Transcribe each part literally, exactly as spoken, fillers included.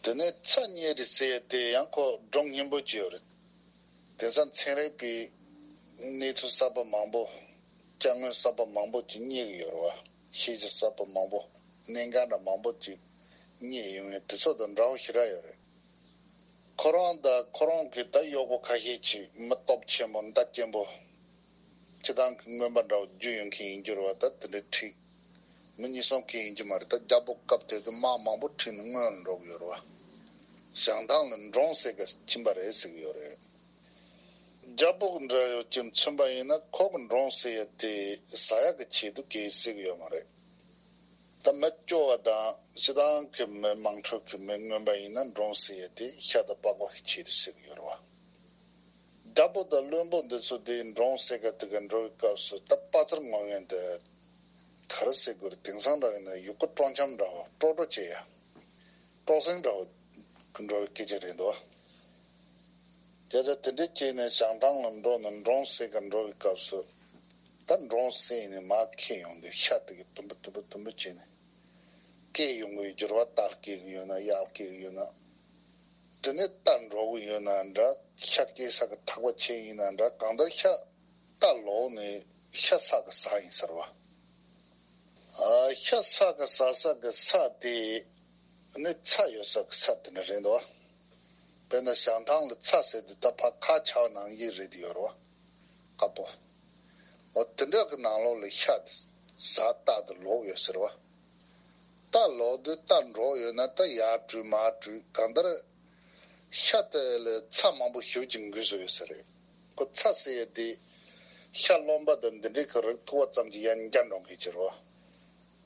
དེ་ནས་ཚྭ་རྙེད་རེད་ཟེར་ཡ་དེ་ཡང་ཁོ་འབྲོང་སྙིང་པོ་ཅིག་ཡོད་རེད། དེང་སང་ཚན་རིག་པའི་གནས་ཚུལ་གསར་པ་མང་པོ། དཔྱ་དངོས་གསར་པ་མང་པོ་ཅིག་རྙེད་ཀྱི་ཡོད་རེད་བ། ཤེས་བྱ་གསར་པ་མང་པོ། གནད་འགག་འདྲ་མང་པོ་ཅིག་རྙེད་ཡོང་ཡ་དེ་ཚོ་དང་འདྲ་བོ་ཞེ་དྲག་ཡོད་རེད། ཁོ་རང་དང་ཁོ་རང་གི་ད་གཡོག་པོ་ཁ་ཤས་ཅིག་མི་སྟོབས་ཆེན་པོ་མདའ་སྐྱེན་པོ། སྤྱི་བཏང་གི་རྔོན་པ་འདྲ་བོ་རྒྱུ་ཡོང་མཁན་ཡིན་རྒྱུ་རེད་བ། ད་དེ་འདྲའི་ཁྲིད། མི་གཉིས་གསུམ་གྱིས་ཡིན་རྒྱུ་མ་རེད། ད་རྒྱལ་པོ་སྐབས་དེ་དུས་དམག་མང་པོ་ཁྲིད་ནས་སྔོན་ལ་འགྲོ་གི་ཡོད་རེད་བ། བྱང་ཐང་ལ་འབྲོང་ཟེར་ག་ཕྱིན་པ་རེད་ཟེར་གི་ཡོད་རེད། རྒྱལ་པོ་འདྲ་ཡོད་ཅིག་མཚོན་པ་ཡིན་ན་ཁོ་གི་འབྲོང་ཟེར་ཡ་དེ་ཟ་ཡག་གི་ཆེད་དུ་གས་ཟེར་གི་ཡོད་མ་རེད། ད་མི་སྐྱོ་བ་དང་སྤྱི་བཏང་གི་མི་དམངས་ཁྲོད་ཀྱི་མི་རྔོན་པ་ཡིན་ན་འབྲོང་ཟེར་ཡ་དེ་ཤ་དང་པགས་པ་གི་ཆེད་དུ་ཟེར་གི་ཡོད་རེད་བ། རྒྱལ་པོ་དང་བློན་པོ་འདི་ཚོ་དེ་འབྲོང་ཟེར་ག་དེ་ག་འགྲོ་བའི་སྐབས་སུ་ད་དཔའ་རྩལ་ངོམ་ཡ་འདི་ག་རེ་ཟེར་དགོས་རེད། དེང་སང་འདྲ་ཡིན་ན་ཡུལ་སྐོར་སྤྲོ་འཆམ་འདྲ་བོ་སྤྲོ་སྤྲོ་བྱེད་ཡ། སྤྲོ་གསེང་འདྲ་བོ་གི་འགྲོ་བའི་སྐད་ཆ་རེད་འདུག་དེ་ཚོ་དེ་འདྲའི་བྱས་ནས་བྱང་ཐང་ལ་འགྲོ་ནས་འབྲོང་ཟེར་ག་འགྲོ་བའི་སྐབས་སུ། ད་འབྲོང་ཟེར་ནས་མར་འཁྱེར་ཡོང་དུས་ཤ་དེ་གི་དུམ་བུ་དུམ་བུ་དུམ་བུ་བྱས་ནས་སྐྱེལ་ཡོང་གི་ཡོད་རྒྱུ་རེད་བ། རྟ་སྐྱེལ་གི་ཡོད་ན་གཡག་སྐྱེལ་གི་ཡོད་ན། དེ་ནས་རྟ་འགྲོ་གི་ཡོད་ན་འདྲ། ཤ་སྐྱེལ་ས་གི་ཐག་པ་ཆད་ཡིན་ན་འདྲ། གང་ལྟར་ཤ་རྟ་ལོག་ནས་ཤ་ཟ་གི་ཟ་ཡིན་ཟེར་བ། ཨ། ཤ་ཟ་གི་ཟ་ས་གི་ས་དེ་ནི་ཚྭ་ཡོད་ས་གི་ས་དེ་འདྲ་རེད་འདུག་དཔེར་ན་བྱང་ཐང་ལ་ཚྭ་ཟེར་དུས་ད་ཕར་ཁ་བྱ་བ་ནང་བཞིན་རེད་དེ་ཡོད་རེད་བ། དཀར་པོ། འོ་དེ་འདྲ་གི་ནང་ལོགས་ལ་ཤ་དེ་ཟ་རྟ་དེ་ལོག་ཡོད་ཟེར་བ། རྟ་ལོག་དུས་རྟ་འགྲོ་ཡོད་ན་ད་ཡར་བྲོས་མར་བྲོས་གང་ལྟར། ཤ་དེ་ལ་ཚྭ་མང་པོ་ཞེ་པོ་ཅིག་འགོས་སུ་ཡོད་ས་རེད། ཁོ་ཚྭ་ཟེར་ཡ་དེ་ཤ་རློན་པ་དང་འདི་འདྲའི་གི་རིགས་འཐུ་བ་ཙམ་གྱིས་ཡར་འགྱངས་འགྲོ་མཁན་ཅིག་རེད་བ།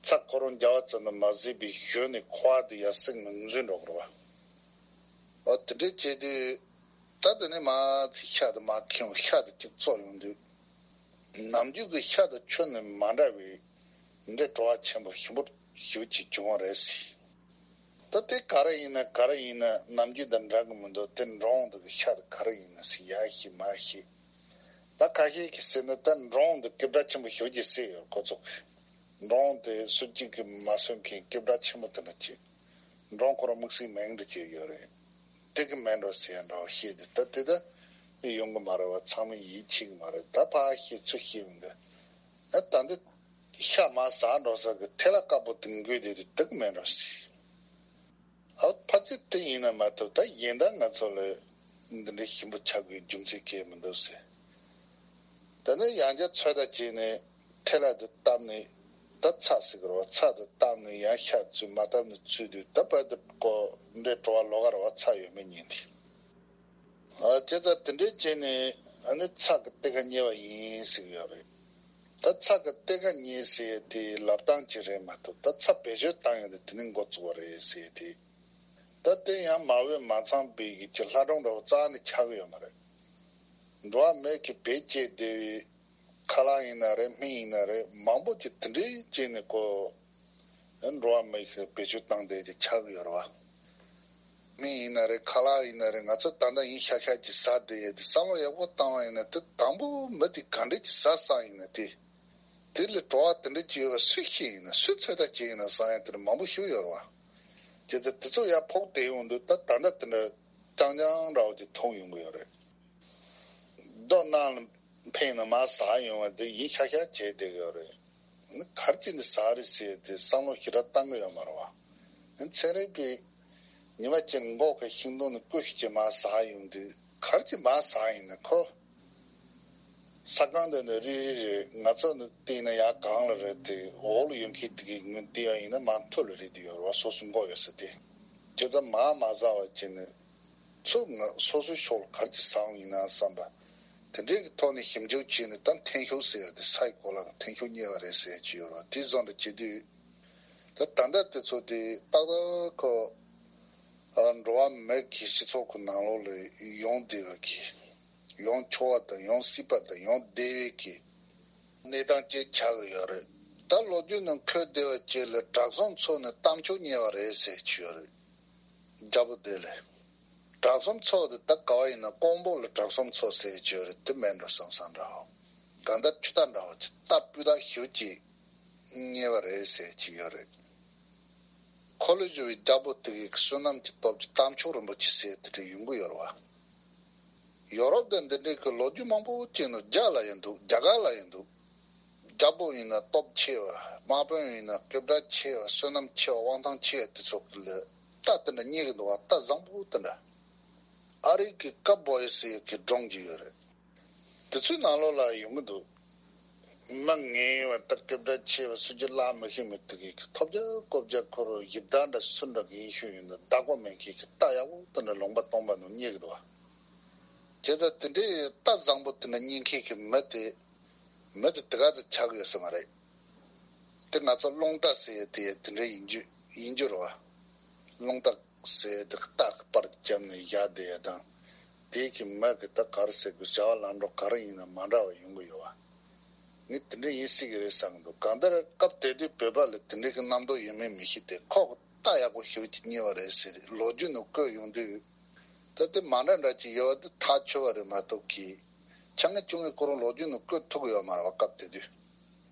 ཚྭ་ཁོ་རང་རྒྱག་པ་ཙམ་དུ་མ་ཟད་པའི་གཞོན་ནས་ཁུ་བ་དེ་ཡར་བསྲེགས་ནས་འཛུལ་འགྲོ་གི་རེད་བ། འོ་དེ་འདྲའི་བྱས་དུས་ད་དེ་ནས་མར་ཚིག་ཤ་དེ་མར་ཁེངས། ཤ་དེ་གཅིག་བཙོ་ཡོང་དུས་ནམ་རྒྱུན་གྱི་ཤ་དང་ཁྱོན་ནས་མ་འདྲ་བའི་འདྲེ་བྲོ་བ་ཆེན་པོ་ཞིམ་པོ་ཞེ་པོ་ཅིག་བྱུང་བ་རེད་ཟེར། ད་དེ་ག་རེ་ཡིན་ན་ག་རེ་ཡིན་ན་ནམ་རྒྱུན་དང་འདྲ་གི་མི་འདུག་དེ་འབྲོང་འདི་གི་ཤ་དེ་ག་རེ་ཡིན་ན་ཟེར་ཡར་ཤེས་མར་ཤེས། ད་ཁ་ཤས་ཀྱིས་ཟེར་ན་ད་འབྲོང་འདི་སྐད་གྲགས་ཆེན་པོ་ཞེ་པོ་ཅིག་ཟེར་ཡོད། ཁོ་ཚོ་གིས་འབྲོང་དེ་སུ་གཅིག་གིས་མ་གསོད་མཁན་སྐད་གྲགས་ཆེན་པོ་དེ་འདྲ་ཅིག་འབྲོང་ཁོ་རང་དམིགས་བསལ་མིང་འདྲ་ཅིག་ཡོད་རེད། དེ་གི་མིན་འགྲོ་ཟེར་ཡ་འདྲ་བོ་བཤད་དེ་ད་དེ་ད་ཡོང་གི་མ་རེད་བ། ཚང་མས་ཡིད་ཆེས་གི་མ་རེད། ད་ཕར་བཤད་ཚུར་བཤད་ཡོང་དུས། ཨ། ད་འདི་ཤ་མར་ཟ་འགྲོ་ས་གི་ཐལ་བ་དཀར་པོ་དེ་འགུལ་བསྡད་དུས་དེ་གི་མིན་འགྲོ་ཟེར། ཨ། ཕལ་ཆེར་དེ་ཡིན་ན་མ་གཏོགས་ད་གཞན་དག་ང་ཚོ་ལ་འདི་འདྲའི་ཞིམ་པོ་ཆགས་དགོས་རྒྱུ་མཚན་གང་ཡང་མི་འདུག་ཟེར། དེ་ནས་ཡང་བསྐྱར་ཚོད་ལྟ་བྱས་ནས་ཐལ་བ་དེ་བཏབ་ནས། ད་ཚྭ་ཟེར་གི་རེད་བ། ཚྭ་དེ་བཏབ་ནས་ཡང་ཤ་བཙོས་མ་བཏབ་ནས་བཙོས་དུས་ད་བར་དུ་ཀོ་འདྲེ་བྲོ་བ་ལོག་ག་རེད་བ། ཚྭ་ཡོད་མེད་ཉན་དེ། ཨ། བྱས་ཙང་དེ་འདྲའི་བྱས་ནས་ཨ་ནི་ཚྭ་གི་གཏེར་ཁ་རྙེད་པ་ཡིན་ཟེར་གི་ཡོད་རེད། ད་ཚྭ་གི་གཏེར་ཁ་རྙེད་ཟེར་དེ་ལབ་སྟངས་ཅིག་རེད་མ་གཏོགས། ད་ཚྭ་བེད་སྤྱོད་བཏང་ཡོང་དུས་དེ་ནས་འགོ་བཙུགས་པ་རེད་ཟེར་དེ། ད་དེ་ཡང་མ་འོས་མ་ཚང་པའི་གི་ཅིག་ལྷ་སྒྲུང་འདྲ་བོ་རྩ་ནས་ཆགས་ཀྱི་ཡོད་མ་རེད། འགྲོ་བ་མི་གི་བེད་སྤྱད་བསྡད་པའི་ཁ་ལག་ཡིན་ན་རེད། སྨན་ཡིན་ན་རེད། མང་པོ་ཅིག་དེ་འདྲའི་བྱས་ནས་ཀོ་འགྲོ་བ་མི་གི་བེད་སྤྱོད་བཏང་བསྡད་ཅིག་ཆགས་ཀྱི་ཡོད་རེད་བ། སྨན་ཡིན་ན་རེད། ཁ་ལག་ཡིན་ན་རེད། ང་ཚོ་ད་ལྟ་ཡིན་ཤག་ཤག་ཅིག་ཟ་བསྡད་ཡོད་དེ། བསམ་བློ་ཡག་པོ་བཏང་བ་ཡིན་ན་དེ་དང་པོ་མི་དེ་ག་འདྲ་ཅིག་ཟ་ཟ་ཡིན་ན་དེ། དེ་ལས་བྲོ་བ་དེ་འདྲ་ཅིག་ཡོད་པ་སུས་ཤེས་ཡིན་ན། སུས་ཚོད་ལྟ་བྱས་ཡིན་ན་བསམ་ཡ་དེ་འདྲ་མང་པོ་ཞིག་ཡོད་རེད་བ། བྱས་ཙང་དེ་ཚོ་ཡར་ཕོག་བསྡད་ཡོང་དུས་ད་ད་ལྟ་དེ་འདྲ་རྐྱང་རྐྱང་འདྲ་བོ་ཅིག་མཐོང་ཡོང་གི་ཡོད་རེད། རྡོ་ནང་ལ་འཕེན་ནས་མར་ཟག་ཡོང་བ་འདི་ཡིན་ཤག་ཤག་བྱས་བསྡད་ཀྱི་ཡོད་རེད། ག་རེ་བྱས་ནས་ཟག་རེད་ཟེར་ཏེ་བསམ་བློ་ཞེ་དྲག་བཏང་གི་ཡོད་མ་རེད་བ། ཚན་རིག་པས་ཉི་མ་གཅིག་མགོ་གི་ཤིང་སྡོང་ནས་སྐུ་ཞིག་ཅིག་མར་ཟག་ཡོང་དུས། ག་རེ་བྱས་མར་ཟག་ཡིན་ན། ཁོ་ས་ཁང་དེ་ནས་རི་རི་རེད། ང་ཚོ་ནི་བལྟས་ན་ཡར་སྒང་ལ་རེད་དེ། འོག་ལ་ཡོད་མཁན་དེ་གའི་ངོས་བལྟས་པ་ཡིན་ན་མར་མཐོ་ལ་རེད་དེ་ཡོད་རེད་བ། སོ་སོ་མགོ་ཡོད་ས་དེ། བྱས་ཙང་མར་མ་ཟག་པ་བྱས་ནས། ཚུར་ང་སོ་སོའི་ཕྱོགས་ལ་ག་རེ་བྱས་ཟག་ཡིན་ན་བསམ་པ། དེ་འདྲའི་གི་ཐོག་ནས་ཞིབ་འཇུག་བྱས་ནས་ད་འཐེན་ཤུགས་ཟེར་ཡ་དེ་སའི་གོ་ལ་གི་འཐེན་ཤུགས་རྙེད་པ་རེད་ཟེར་གྱི་ཡོད་རེད་བ། དེ་བཟོ་འདྲ་བྱེད་དུས། ད་ད་ལྟ་དེ་ཚོ་དེ་ཏག་ཏག་ཁོ། ཨ། འགྲོ་བ་མི་གི་སྤྱི་ཚོགས་ཀྱི་ནང་ལོགས་ལ་ཡོང་བསྡད་པ་གི། ཡོང་ཆོག་པ་དང་ཡོང་སྲིད་པ་དང་ཡོང་བསྡད་པའི་གི་གནས་སྟངས་ཅིག་ཆགས་ཀྱི་ཡོད་རེད། ད་ལོ་རྒྱུས་ནང་འཁོད་བསྡད་པ་ཅིག་ལ་བྲག་གསུམ་མཚོ་ནས་གཏམ་ཆུ་རྙེད་པ་རེད་ཟེར་གྱི་ཡོད་རེད། རྒྱལ་པོ་དེ་ལས། བྲག་གསུམ་མཚོ་དེ་ད་ག་བ་ཡིན་ན་ཀོང་པོ་ལ་བྲག་གསུམ་མཚོ་ཟེར་གྱི་ཡོད་རེད། དེ་མིན་འགྲོ་བསམ་བསམ་འདྲ་བོ། གང་ལྟར་ཆུ་རྟ་འདྲ་བོ་ཅིག་རྟ་སྤུས་དག་ཞེ་པོ་ཅིག་རྙེད་པ་རེད་ཟེར་གྱི་ཡོད་རེད། འཁོར་ལོས་སྒྱུར་བའི་རྒྱལ་པོ་དེ་གི་བསོད་ནམས་ཀྱི་སྟོབས་ཀྱིས་རྟ་མཆོག་རིན་པོ་ཆེ་ཟེར་དེ་འདྲ་ཡོང་གི་ཡོད་རེད་བ། ཡོ་རོབ་དང་འདི་འདྲའི་གི་ལོ་རྒྱུས་མང་པོ་ཅིག་ནང་རྒྱ་ལ་ཡང་འདུག་རྒྱ་གར་ལ་ཡང་འདུག་རྒྱལ་པོ་ཡིན་ན་སྟོབས་ཆེ་བ། དམག་དཔོན་ཡིན་ན་སྐད་གྲགས་ཆེ་བ། བསོད་ནམས་ཆེ་བ། དབང་ཐང་ཆེ་བ་དེ་ཚོ་གི་ལ་རྟ་དེ་འདྲ་རྙེད་གི་འདུག་བ། རྟ་བཟང་པོ་དེ་འདྲ། ཨ་རིའི་གི་ཀབ་བོ་ཡི་ཟེར་གི་སྒྲུང་ཅིག་ཡོད་རེད། དེ་ཚོའི་ནང་ལོགས་ལ་ཡོང་གི་འདུག་མི་ངན་བ་དང་སྐད་གྲགས་ཆེ་བ། སུ་གཅིག་བརླག་མི་ཤེས་མི་དེ་གི་ཐོབ་རྒྱ་རྐུབ་རྒྱ་ཁོ་རང་ཡི་དྭགས་འདྲ་སུ་འདྲ་གི་ཡིན་ཤོད་ཡིན་ན་བདག་པོ་མེད་མཁན་གི་རྟ་ཡག་པོ་དེ་འདྲ་ལུང་པ་སྟོང་པ་ནང་རྙེད་གི་འདུག་བ། བྱས་ཙང་དེ་འདྲའི་རྟ་བཟང་པོ་དེ་འདྲ་རྙེད་མཁན་གི་མི་དེ། མི་དེ་དེ་ག་ཚོད་ཆགས་ཡོད་ས་མ་རེད། དེ་ང་ཚོ་རླུང་རྟ་ཟེར་ཡས་དེ་ཡས་དེ་འདྲ་ཡིན་རྒྱུ་ཡིན་རྒྱུ་རེད་བ། རླུང་རྟ་ཟེར་ཡས་དེ་རྟ་གི་པར་བརྒྱབ་ནས་བཞག་བསྡད་ཡས་དང་། དེའི་གི་མི་གི་ད་ག་རེ་ཟེར་དགོས། བྱ་བ་ལམ་འགྲོ་ག་རེ་ཡིན་ན་མ་འདྲ་བ་ཡོང་གི་ཡོད་བ། ངས་དེ་འདྲ་ཡིན་སྲིད་གི་རེད་བསམ་གི་འདུག་གང་ལྟར་སྐབས་དེ་དུས་བོད་པ་ལ་དེ་འདྲའི་གི་རྣམ་རྟོག་ཡོད་མེད་མི་ཤེས་ཏེ། ཁོ་གི་རྟ་ཡག་པོ་ཞེ་པོ་ཅིག་རྙེད་པ་རེད་ཟེར་ལོ་རྒྱུས་ནང་བཀོད་ཡོང་དུས། ད་དེ་མ་འདྲ་འདྲ་ཅིག་ཡོད་པ་དེ་ཐག་ཆོད་པ་རེད་མ་གཏོགས་གི། ཆ་ངེས་ཅུང་ངེས་ཁོ་རང་ལོ་རྒྱུས་ནང་བཀོད་ཐུབ་ཀྱི་ཡོད་མ་རེད་བ། སྐབས་དེ་དུས།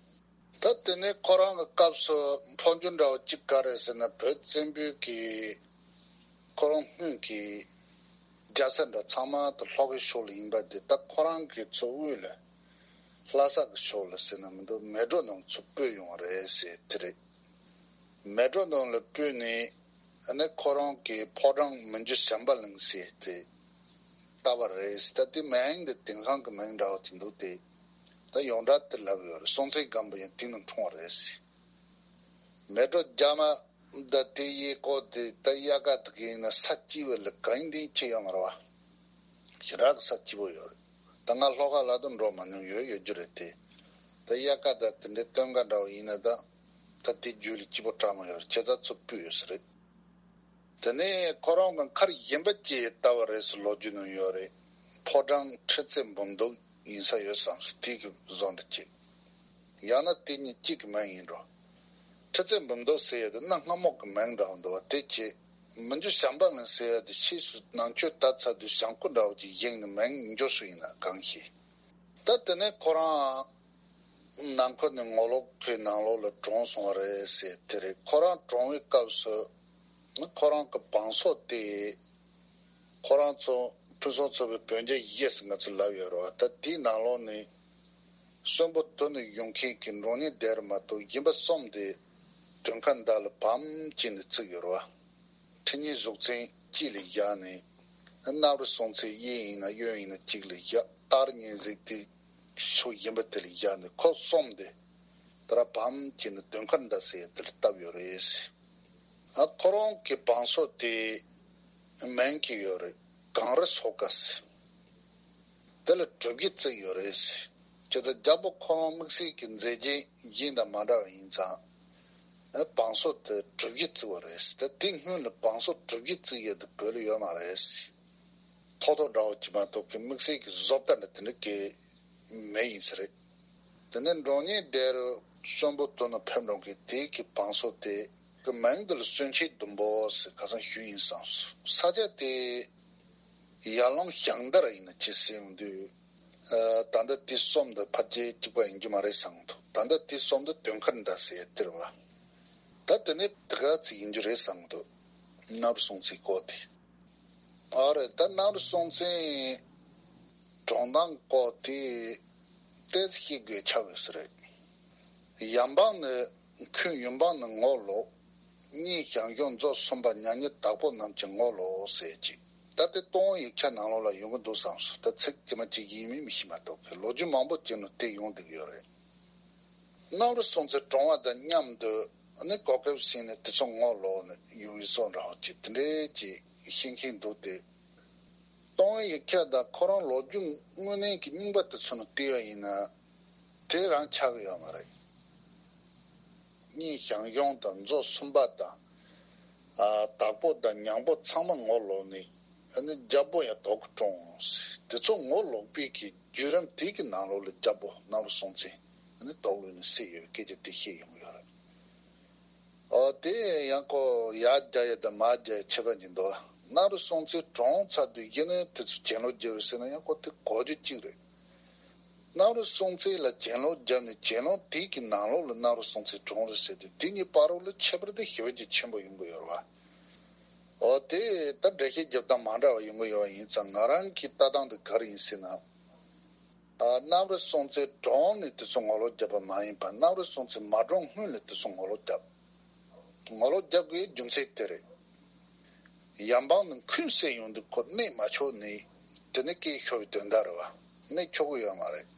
ད་དེ་ནས་ཁོ་རང་གི་སྐབས་སུ་འཕོ་འགྱུར་འདྲ་བོ་གཅིག་ག་རེ་ཟེར་ན། བོད་བཙན་པོའི་གི་ཁོ་རང་སྔོན་གྱི་རྒྱལ་ས་འདྲ་ཚང་མ་དེ་ལྷོ་ཁའི་ཕྱོགས་ལ་ཡིན་པ་དེ། ད་ཁོ་རང་གི་ཚོ་དབུས་ལ་ལྷ་ས་གི་ཕྱོགས་ལ་ཟེར་ན་མི་འདུག་མལ་གྲོ་ནང་ཚུར་སྤོས་ཡོང་བ་རེད་ཟེར་དེ་རེད། མལ་གྲོ་ནང་ལ་སྤོས་ནས། ཨ་ནི་ཁོ་རང་གི་ཕོ་བྲང་མི་འགྱུར་བྱམས་པ་གླིང་ཟེར་དེ་བཏབ་པ་རེད། ད་དེ་མིང་དེ་དེང་སང་གི་མིང་འདྲ་བོ་ཅིག་འདུག་སྟེ། ད་ཡོངས་གྲགས་དེ་ལབ་ཡོད་རེད། སྲོང་བཙན་སྒམ་པོ་ཡང་དེ་ནང་འཁྲུངས་པ་རེད། མལ་གྲོ་རྒྱ་མ་ད་དེ་གཡས་སྐོར་དེ་ད་དབྱར་ཁ་དེ་གི་ཡིན་ན་ས་སྐྱིད་པ་ལ་གང་ཡིན་དེ་ཅི་ཡོད་མ་རེད་བ། ཞེ་དྲག་གི་ས་སྐྱིད་པོ་ཡོད་རེད། ད་ང་ལྷོ་ཁ་ལ་དུ་འགྲོ་མ་མྱོང་། ཡོད་ཡོད་རྒྱུ་རེད་དེ། ད་དབྱར་ཁ་ད་དེ་འདྲའི་སྟོན་ཁ་འདྲ་བོ་ཡིན་ན་ད། ད་དེ་རྒྱུད་ལ་སྐྱིད་པོ་དྲག་མོ་ཡོད་རེད། བྱས་ཙང་ཚུར་ཕུད་ཡོད་ས་རེད། དེ་ནས་ཁོ་རང་གི་མཁར་གཞན་པ་ཅིག་བཏབ་པ་རེད་ཟེར་ལོ་རྒྱུས་ནང་ཡོད་རེད། ཕོ་བྲང་ཁྲི་རྩེ་འབུམ་རྡོག་ཡིན་ས་ཡོད་བསམ་སོང་། དེ་གི་བཟོ་འདྲ་ཅིག་ཡང་ན་དེ་གཉིས་གཅིག་གི་མིང་ཡིན་འགྲོ། ཁྲི་རྩེ་འབུམ་རྡོག་ཟེར་ཡ་དེ་གནའ་སྔ་མོ་གི་མིང་འདྲ་བོ་འདུག་བ། དེ་ཅི། མི་འགྱུར་བྱམས་པ་གླིང་ཟེར་ཡ་དེ་ཕྱིས་སུ་ནང་ཆོས་དར་ཚར་དུས་བྱམས་སྐུ་འདྲ་བོ་ཅིག་བཞེངས་ནས་མིང་འགྱུར་སོང་ཡིན་ན་གང་ཤེས། ད་དེ་ནས་ཁོ་རང་ནང་ཁུལ་ནས་ངོ་ལོག་གི་ནང་ལོགས་ལ་གྲོངས་སོང་བ་རེད་ཟེར་དེ་རེད། ཁོ་རང་གྲོངས་པའི་སྐབས་སུ་ཁོ་རང་གི་བང་སོ་དེ། ཁོ་རང་ཚོ་ཕུན་སུམ་ཚོགས་པའི་བོད་རྒྱལ་བཞི་ཟེར་ང་ཚོ་ལབ་ཡོད་རེད་བ། ད་དེའི་ནང་ལོགས་ནས་གསོན་པོ་དུ་ནས་ཡོང་མཁན་གྱི་འབྲོང་གཉན་ལྡེ་རུ་མ་གཏོགས་གཞན་པ་གསུམ་དེ་དོན་ཁ་མདའ་ལ་བམ་བཅིངས་ནས་བརྩིགས་ཡོད་རེད་བ། ཁྲི་གཉན་གཟུགས་ཅན་དཀྱིལ་ལ་བཞག་ནས། གནམ་རི་སྲོང་བཙན་གཡས་ཡིན་ན་གཡོན་ཡིན་ན་གཅིག་ལ་བཞག་སྟག་རི་གཉན་གཟིགས་དེ་ཕྱོགས་གཞན་པ་དེ་ལ་བཞག་ནས་ཁོ་གསུམ་དེ་ད་ར་བམ་བཅིངས་ནས་དོན་ཁ་མདའ་ཟེར་ཡ་དེ་ལ་བཏབ་ཡོད་རེད། ཨ་ཁོ་རང་གི་བང་སོ་དེ་མིང་གི་ཡོད་རེད། གངས་རི་སོ་དཀར་ཟེར། དེ་ལ་གྲུ་བཞི་བརྩིགས་ཡོད་རེད། ཁྱེད་ཚོ་རྒྱལ་པོ་ཁོ་རང་དམིགས་བསལ་གྱི་མཛེས་རྒྱན་གཞན་དང་མ་འདྲ་བ་ཡིན་ཙང་། ཨ་བང་སོ་དེ་གྲུ་བཞི་བརྩིགས་པ་རེད། ད་དེ་སྔོན་ལ་བང་སོ་གྲུ་བཞི་བརྩིགས་ཡོད་དེ་བོད་ལ་ཡོད་མ་རེད། ཐོག་ཐོག་འདྲ་བོ་ཅིག་མ་གཏོགས་ཀྱི་དམིགས་བསལ་གྱི་བཟོ་ལྟ་འདྲ་དེ་འདྲ་གི་མེད་ཡིན་ས་རེད། དེ་ནས་འབྲོང་གཉན་ལྡེ་རུ་གསོན་པོ་དུ་ནས་ཕེབས་འགྲོ་མཁན་དེ་གི་བང་སོ་དེ་གི་མིང་དེ་ལ་གསོན་ཆེན་ཟླུམ་པོ་ཟེར་ཁ་སང་ཞུས་ཡིན་བསམ་སོང་། ས་ཆ་དེ་ཡར་ཀླུང་ཞང་དར་ཡིན་ན་ཅི་ཟེར་ཡོང་དུས། ཨ་ད་ལྟ་དེ་གསུམ་དེ་ཕལ་ཆེར་གཅིག་པ་ཡིན་རྒྱུ་མ་རེད་བསམ་གི་འདུག་ད་ལྟ་དེ་གསུམ་དེ་དོན་ཁ་མདའ་ཟེར་ཡ་དེ་རེད་བ། ད་དེ་ནས་དེ་ག་ཚོད་ཡིན་རྒྱུ་རེད་བསམ་གི་འདུག་གནམ་རི་སྲོང་བཙན་སྐོར་དེ། ཨ་རེད། ད་གནམ་རི་སྲོང་བཙན་གྲོངས་སྟངས་སྐོར་དེ་ཏོག་ཙམ་ཤེས་དགོས་ཆགས་ཡོད་ས་རེད། ཡབ་འབངས་ནི་ཁོའི་ཡུམ་འབངས་ནི་ངོ་ལོག་གཉན་ཞང་ཞུང་མཛོ་གསུམ་པ་མྱ་ངན་བདག་པོ་རྣམས་ཀྱི་ངོ་ལོག་ཟེར་ཅིག་ད་དེ་སྟོད་ཡིག་ཆ་ནང་ལོགས་ལ་ཡོང་གི་འདུག་བསམ་སོང་། ད་ཚིག་ཇི་མ་ཇི་བཞིན་ཡིན་མིན་མི་ཤེས་མ་གཏོགས་ལོ་རྒྱུས་མང་པོ་ཅིག་ནང་དེ་ཡོང་བསྡད་ཀྱི་ཡོད་རེད། གནམ་རི་སྲོང་བཙན་གྲོངས་པ་དང་མཉམ་དུ་ནི་གོ་སྐབས་ཟིན་ནས་དེ་ཚོ་ངོ་ལོག་ནས་ཡོང་བའི་བཟོ་འདྲ་བོ་ཅིག་དེ་འདྲའི་ཅིག་ཤེས་མཁན་འདུག་སྟེ། སྟོད་ཡིག་ཆ་དང་ཁོ་རང་ལོ་རྒྱུས་དངོས་གནས་ཀྱི་རྙིང་པ་དེ་ཚོ་ནང་བལྟས་པ་ཡིན་ན་དེ་རང་ཆགས་ཀྱི་ཡོད་མ་རེད། གཉན་ཞང་ཞུང་དང་མཛོ་གསུམ་པ་དང་། ཨ་བདག་པོ་དང་མྱང་པོ་ཚང་མ་ངོ་ལོག་ནས་ཨ་ནི་རྒྱལ་པོ་ཡང་ལྡོག་གི་གྲོངས། དེ་ཚོ་ངོ་ལོག་པའི་གི་བརྒྱུད་རིམ་དེ་གི་ནང་ལོགས་ལ་རྒྱལ་པོ་གནམ་རི་སྲོང་བཙན་ཨ་ནི་ལྡོག་ལུས་ནས་བསད་ཡོད་པའི་སྐད་ཆ་དེ་བཤད་ཡོང་གི་ཡོད་རེད། ཨོ་དེ་ཡང་ཁོ་ཡར་རྒྱག་ཡ་དང་མར་རྒྱག་ཡ་ཁྱད་པར་གྱི་འདུག་གནམ་རི་སྲོང་བཙན་གྲོངས་ཚར་དུས་ཡིན་ནའི་དེ་ཚོ་གྱེན་ལོག་རྒྱབ་པའི་ཟེར་ན་ཡང་ཁོ་དེ་གོ་རྒྱུ་གཅིག་རེད། གནམ་རི་སྲོང་བཙན་ལ་གྱེན་ལོག་བརྒྱབ་ནས་གྱེན་ལོག་དེ་གི་ནང་ལོགས་ལ་གནམ་རི་སྲོང་བཙན་གྲོངས་རེད་ཟེར་དུས་དེ་གཉིས་བར་རོགས་ལ་ཁྱད་པར་དེ་ཞེ་པོ་ཅིག་ཆེན་པོ་ཡོང་གི་ཡོད་རེད་བ། འོ་དེ་ད་འགྲེལ་བཤད་རྒྱབ་སྟངས་མ་འདྲ་བ་ཡོང་གི་ཡོད་པ་ཡིན་ཙང་ང་རང་གི་ལྟ་སྟངས་དེ་ག་རེ་ཡིན་ཟེར་ན། ཨ། གནམ་རི་སྲོང་བཙན་གྲོངས་ནས་དེ་ཚོ་ངོ་ལོག་བརྒྱབ་པ་མ་ཡིན་པར་གནམ་རི་སྲོང་བཙན་མ་གྲོངས་སྔོན་ལ་དེ་ཚོ་ངོ་ལོག་བརྒྱབ། ངོ་ལོག་རྒྱབ་དགོས་རྒྱུ་མཚན་དེ་རེད། ཡབ་འབངས་ནི་འཁོན་བསད་ཡོང་དུས་ཁོ་གནས་མ་ཆོག་ནི་དེ་ནི་སྐད་ཤོར་བའི་དོན་དག་རེད་བ། གནས་ཆོག་གི་ཡོད་མ་རེད།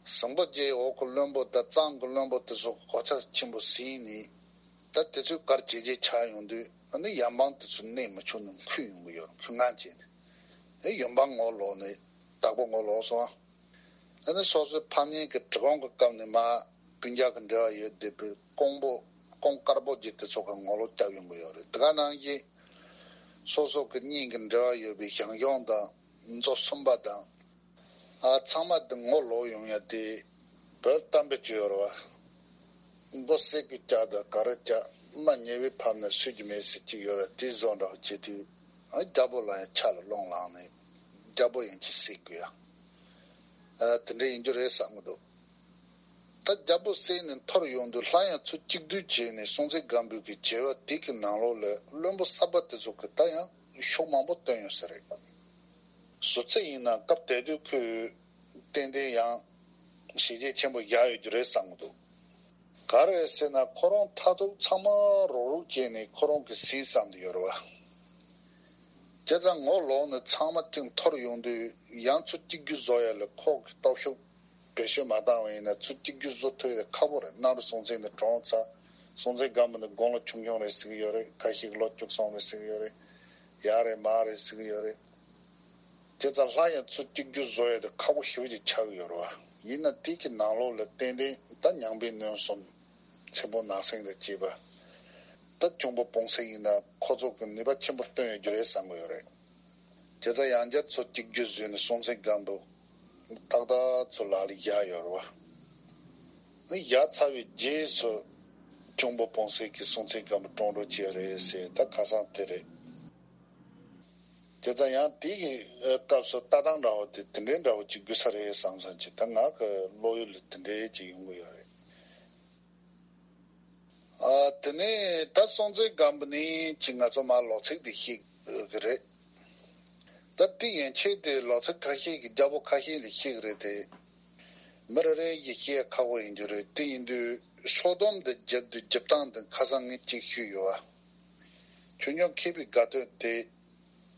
ཟིང་པོ་རྗེའི་འོག་གི་བློན་པོ་དང་གཙང་གི་བློན་པོ་དེ་ཚོ་གོ་ཆ་ཆེན་པོ་ཟིན་ནི། ད་དེ་ཚོས་གར་བྱས་རྗེས་ཆགས་ཡོང་དུས་ཨ་ནི་ཡབ་འབངས་དེ་ཚོ་གནས་མ་ཆོག་ནི་འཁོན་ཡོང་གི་ཡོད། འཁོན་ངན་བྱས་ནས་ཨེ་ཡབ་འབངས་ངོ་ལོག་ནས་བདག་པོ་ངོ་ལོག་སོང་། ཨ་ནི་སོ་སོའི་ཕམ་ཉེས་ཀྱི་གྲི་གུང་གི་སྐབས་ནས་མར་སྤུན་ཀྱག་གི་འབྲེལ་བ་ཡོད་བསྡད་པའི་ཀོང་པོ་ཀོང་དཀར་པོ་རྗེ་དེ་ཚོ་གི་ངོ་ལོག་བརྒྱབ་ཡོང་གི་ཡོད་རེད། དེ་ག་ནང་བཞིན་སོ་སོ་གི་གཉེན་གྱི་འབྲེལ་བ་ཡོད་པའི་ཞང་ཞུང་དང་མཚོ་སུམ་པ་དང་། ཨ། ཚང་མ་འདི་ངོ་ལོག་ཡོང་ཡ་དེ་བོད་གཏམ་དཔེ་ཅིག་ཡོད་རེད་བ། མགོ་སེར་གི་བཀྱག་དང་ག་རེ་བཀྱག་རྨ་ཉེ་བའི་ཕམ་ན་སུས་ཀྱི་མེད་ཟེར་གཅིག་ཡོད་རེད། དེ་བཟོ་འདྲ་བ་བྱེད་དུས་ཨ་རྒྱལ་པོ་ལ་ཡང་ཆ་ལ་རླུང་ལངས་ནས་རྒྱལ་པོ་ཡང་ཅིག་བསད་དགོས་ཡ། ཨ། དེ་འདྲ་ཡིན་རྒྱུ་རེད་བསམ་གི་འདུག་ད་རྒྱལ་པོ་བསད་ནས་འཐོར་ཡོང་དུས་སླར་ཡང་ཚུར་གཅིག་བསྡུས་བྱས་ནས་སྲོང་བཙན་སྒམ་པོའི་གི་བྱེ་བ་དེ་གི་ནང་ལོགས་ལ་བློན་པོ་གསར་པ་དེ་ཚོ་གི་ད་ཡང་ཤུགས་མང་པོ་བཏོན་ཡོད་ས་རེད། ཟུར་ཚད་ཡིན་ན་སྐབས་དེ་དུས་ཁོས་ཏན་ཏན་ཡང་བྱས་རྗེས་ཆེན་པོ་བཞག་ཡོད་རྒྱུ་རེད་བསམ་གི་འདུག་ག་རེ་ཟེར་ན་ཁོ་རང་མཐའ་ཐུག་ཚང་མ་རོགས་རོགས་བྱས་ནས་ཁོ་རང་གི་ཟིན་བསམ་དུ་ཡོད་རེད་བ། བྱས་ཙང་ངོ་ལོག་ནས་ཚང་མ་གཅིག་འཐོར་ཡོང་དུས་ཡང་ཚུར་གཅིག་གྱུར་བཟོ་ཡ་ལ་ཁོ་གི་སྟོབས་ཤུགས་བེད་སྤྱོད་མ་བཏང་བ་ཡིན་ན་ཚུར་གཅིག་གྱུར་བཟོ་ཐུབ་ཡ་ཁག་པོ་རེད། གནམ་རི་སྲོང་བཙན་ནས་གྲོངས་ཚར། སྲོང་བཙན་སྒམ་པོ་ནི་དགུང་ལོ་ཆུང་ཆུང་རེད་ཟེར་གི་ཡོད་རེད། ཁ་ཤས་ཀྱིས་ལོ་བཅུ་གསུམ་རེད་ཟེར་གི་ཡོད་རེད། ཡག་རེད་མང་རེད་ཟེར་གི་ཡོད་རེད། བྱས་ཙང་སླར་ཡང་ཚུར་གཅིག་གྱུར་བཟོ་ཡ་དེ་ཁག་པོ་ཞེ་པོ་ཅིག་ཆགས་ཀྱི་ཡོད་རེད་བ། ཡིན་ན་དེ་གི་ནང་ལོགས་ལ་ཏན་ཏན་ད་མྱང་འབེན་གནོན་གསུམ། ཚེ་འབོད་ནག་སེང་དང་བཅས་པ། ད་གཅུང་པོ་སྤུན་སེང་ཡིན་ན་ཁོ་ཚོ་གི་ནུས་པ་ཆེན་པོ་བཏོན་ཡོད་རྒྱུ་རེད་བསམ་གི་ཡོད་རེད། དེ་ལྟར་ཡང་བསྐྱར་ཚུར་གཅིག་གྱུར་བཟོས་ནས་སྲོང་བཙན་སྒམ་པོ་ཏག་ཏག་ཚུར་ལག་ལ་བཞག་ཡོད་རེད་བ། ཨ་ནི་བཞག་ཚར་བའི་རྗེས་སུ་གཅུང་པོ་སྤུན་སེང་གིས་སྲོང་བཙན་སྒམ་པོ་བཀྲོངས་འགྲོ་བྱས་རེད་ཟེར། ད་ཁ་སང་དེ་རེད། བྱས་ཙང་ཡང་དེ་གི་སྐབས་སུ་ལྟ་སྟངས་འདྲ་བོ་དེ་དེ་འདྲའི་འདྲ་བོ་ཅིག་དགོས་ས་རེད་བསམ་བསམ་ཅིག་ད་ང་གི་བློ་ཡུལ་ལ་དེ་འདྲའི་ཅིག་ཡོང་གི་ཡོད་རེད། ཨ། དེ་ནས་ད་སྲོང་བཙན་སྒམ་པོ་ནི་ཅིག་ང་ཚོ་མར་ལོ་ཚིགས་དེ་ཤེས་གི་རེད། ད་དེ་ཡན་ཆད་དེ་ལོ་ཚིགས་ཁ་ཤས་ཀྱི་རྒྱལ་པོ་ཁ་ཤས་ལ་ཤེས་གི་རེད་དེ། མི་རེ་རེ་ཡིས་ཤེས་ཁག་པོ་ཡིན་རྒྱུ་རེད། དེ་ཡིན་དུས་སྲོག་སྡོམ་འདི་བརྒྱབ་དུས་བརྒྱབ་སྟངས་འདི་ཁ་སང་ངས་ཅིག་ཞུས་ཡོད་བ། ཆོས་འབྱུང་མཁས་པའི་དགའ་སྟོན་དེ་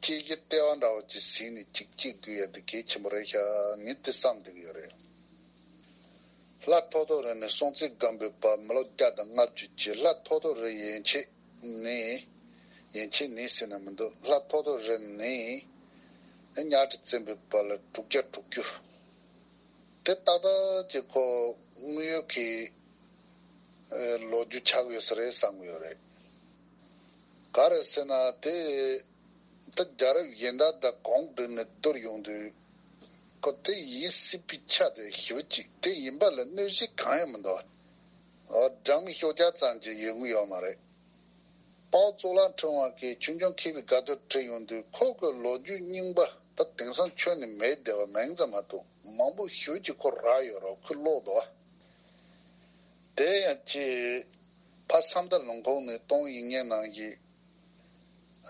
སྐྱེས་ཀྱི་ལྟེ་བ་འདྲ་བོ་ཅིག་ཟིན་ནས་ཅིག་སྐྱེ་དགོས་ཡ་འདི་གལ་ཆེན་པོ་རེད་ཤག་ངས་དེ་བསམ་བསྡད་ཀྱི་ཡོད་རེད། ལྷ་ཐོ་ཐོ་རི་ནས་སྲོང་བཙན་སྒམ་པོའི་བར་མི་ལོ་བརྒྱ་དང་ལྔ་བཅུ་གྱ་ལྷ་ཐོ་ཐོ་རི་ཡན་ཆད་ནས། ཡན་ཆད་ནས་ཟེར་ན་མི་འདུག་ལྷ་ཐོ་ཐོ་རི་ནས་གཉའ་ཁྲི་བཙན་པོའི་བར་ལ་དྲུག་བརྒྱ་དྲུག་ཅུ། དེ་ཏག་ཏག་ཅིག་ཁོ་དངོས་ཡོད་ཀྱི་ཨ་ལོ་རྒྱུས་ཆགས་ཡོད་ས་རེད་བསམ་གྱི་ཡོད་རེད། ག་རེ་ཟེར་ན་དེ་ད་རྒྱལ་རབས་གཞན་དག་དང་གོང་བསྒྲིགས་ནས་བསྡུར་ཡོང་དུས་ཁོ་དེ་ཡིན་སྲིད་པའི་ཆ་དེ་ཞེ་པོ་ཅིག་དེ་ཡིན་པ་ལ་གནོད་གཞི་གང་ཡང་མི་འདུག་ཨ། སྦྲང་མའི་ཤོག་སྦྱར་ཙམ་གྱི་ཡོང་གི་ཡོད་མ་རེད། དཔའ་བོ་གཙུག་ལག་ཕྲེང་བ་གིས་ཆོས་འབྱུང་མཁས་པའི་དགའ་སྟོན་བྲིས་ཡོང་དུས་ཁོ་གི་ལོ་རྒྱུས་རྙིང་པ་ད་དེང་སང་ཁྱོན་ནས་མེད་བསྡད་པ་མིང་ཙམ་མ་གཏོགས་མང་པོ་ཞེ་པོ་ཅིག་ཁོ་རག་ཡོད་རེད། ཁོས་ཀློག་འདུག་བ། དེ་ཡང་ཅིག་ཕ་བསམ་གཏན་ལུང་ཁུག་ནས་གཏོང་ཡིན་ངེས་ནང་བཞིན།